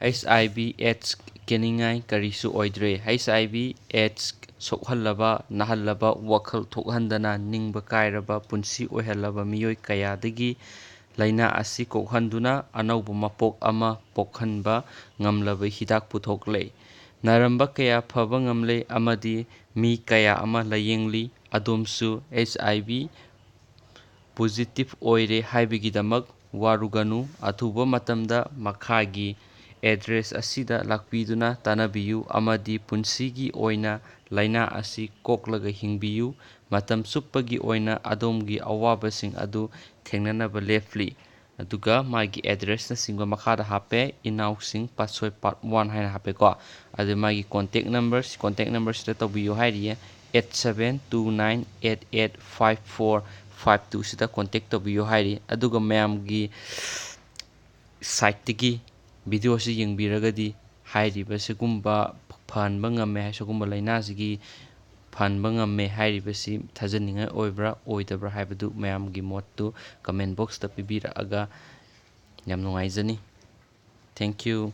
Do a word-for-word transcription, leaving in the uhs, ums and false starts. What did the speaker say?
H ꯑꯥꯏ V ads ꯀꯦꯅꯤꯡꯉꯥꯏ ꯀꯔꯤꯁꯨ ꯑꯣꯏꯗ꯭ꯔꯦ꯫ H ꯑꯥꯏ V ads ꯁꯣꯛꯍꯜꯂꯕ, ꯅꯥꯍꯜꯂꯕ, ꯋꯥꯈꯜ ꯊꯣꯛꯍꯟꯗꯅ ꯅꯤꯡꯕ ꯀꯥꯏꯔꯕ ꯄꯨꯟꯁꯤ ꯑꯣꯏꯍꯜꯂꯕ ꯃꯤꯑꯣꯏ ꯀꯌꯥꯗꯒꯤ ꯂꯥꯏꯅꯥ ꯑꯁꯤ ꯀꯣꯛꯍꯟꯗꯨꯅ ꯑꯅꯧꯕ ꯃꯄꯣꯛ ꯑꯃ ꯄꯣꯛꯍꯟꯕ ꯉꯝꯂꯕ ꯍꯤꯗꯥꯛ ꯄꯨꯊꯣꯛꯂꯦ꯫ ꯅꯥꯔꯝꯕ ꯀꯌꯥ ꯐꯕ ꯉꯝꯂꯦ ꯑꯃꯗꯤ ꯃꯤ ꯀꯌꯥ ꯑꯃ ꯂꯥꯌꯦꯡꯂꯤ꯫ ꯑꯗꯣꯝꯁꯨ ꯑꯩꯆ ꯑꯥꯏ ꯚꯤ ꯄꯣꯖꯤꯇꯤꯚ ꯑꯣꯏꯔꯦ ꯍꯥꯏꯕꯒꯤꯗꯃꯛ ꯋꯥꯔꯨꯒꯅꯨ꯫ ꯑꯊꯨꯕ ꯃꯇꯝꯗ ꯃꯈꯥꯒꯤ ꯑꯦꯗ꯭ꯔꯦꯁ ꯑꯁꯤꯗ ꯂꯥꯛꯄꯤꯗꯨꯅ ꯇꯥꯟꯅꯕꯤꯌꯨ ꯑꯃꯗꯤ ꯄꯨꯟꯁꯤꯒꯤ ꯑꯣꯏꯅ ꯂꯥꯏꯅꯥ ꯑꯁꯤ ꯀꯣꯛꯂꯒ ꯍꯤꯡꯕꯤꯌꯨ꯫ ꯃꯇꯝ ꯆꯨꯞꯄꯒꯤ ꯑꯣꯏꯅ ꯑꯗꯣꯝꯒꯤ ꯑꯋꯥꯕꯁꯤꯡ ꯑꯗꯨ ꯊꯦꯡꯅꯅꯕ ꯂꯦꯞꯂꯤ꯫ ꯑꯗꯨꯒ ꯃꯥꯒꯤ ꯑꯦꯗ꯭ꯔꯦꯁꯅꯆꯤꯡꯕ ꯃꯈꯥꯗ ꯍꯥꯞꯄꯦ, ꯏꯅꯥꯎꯁꯤꯡ ꯄꯥꯠꯁꯣꯏ ꯄꯥꯔꯠ ꯋꯥꯟ ꯍꯥꯏꯅ ꯍꯥꯞꯄꯦꯀꯣ꯫ ꯑꯗꯨ ꯃꯥꯒꯤ ꯀꯣꯟꯇꯦꯛ ꯅꯝꯕꯔ, ꯀꯣꯟꯇꯦꯛ ꯅꯝꯕꯔꯁꯤꯗ ꯇꯧꯕꯤꯌꯨ ꯍꯥꯏꯔꯤꯌꯦ, eight seven two nine eight eight five four five ꯇꯨꯁꯤꯗ ꯀꯣꯟꯇꯦꯛ ꯇꯧꯕꯤꯌꯨ ꯍꯥꯏꯔꯤ꯫ ꯑꯗꯨꯒ ꯃꯌꯥꯝꯒꯤ ꯁꯥꯏꯠꯇꯒꯤ ꯚꯤꯗꯤꯑꯣ ꯑꯁꯤ ꯌꯦꯡꯕꯤꯔꯒꯗꯤ ꯍꯥꯏꯔꯤꯕ ꯁꯤꯒꯨꯝꯕ ꯐꯍꯟꯕ ꯉꯝꯃꯦ, ꯁꯤꯒꯨꯝꯕ ꯂꯥꯏꯅꯥꯁꯤꯒꯤ ꯐꯍꯟꯕ ꯉꯝꯃꯦ ꯍꯥꯏꯔꯤꯕꯁꯤ ꯊꯥꯖꯅꯤꯡꯉꯥꯏ ꯑꯣꯏꯕ꯭ꯔꯥ ꯑꯣꯏꯗꯕ꯭ꯔꯥ ꯍꯥꯏꯕꯗꯨ ꯃꯌꯥꯝꯒꯤ ꯃꯣꯠꯇꯨ ꯀꯃꯦꯟ ꯕꯣꯛꯁꯇ ꯄꯤꯕꯤꯔꯛꯑꯒ ꯌꯥꯝ ꯅꯨꯡꯉꯥꯏꯖꯅꯤ꯫ Thank you꯫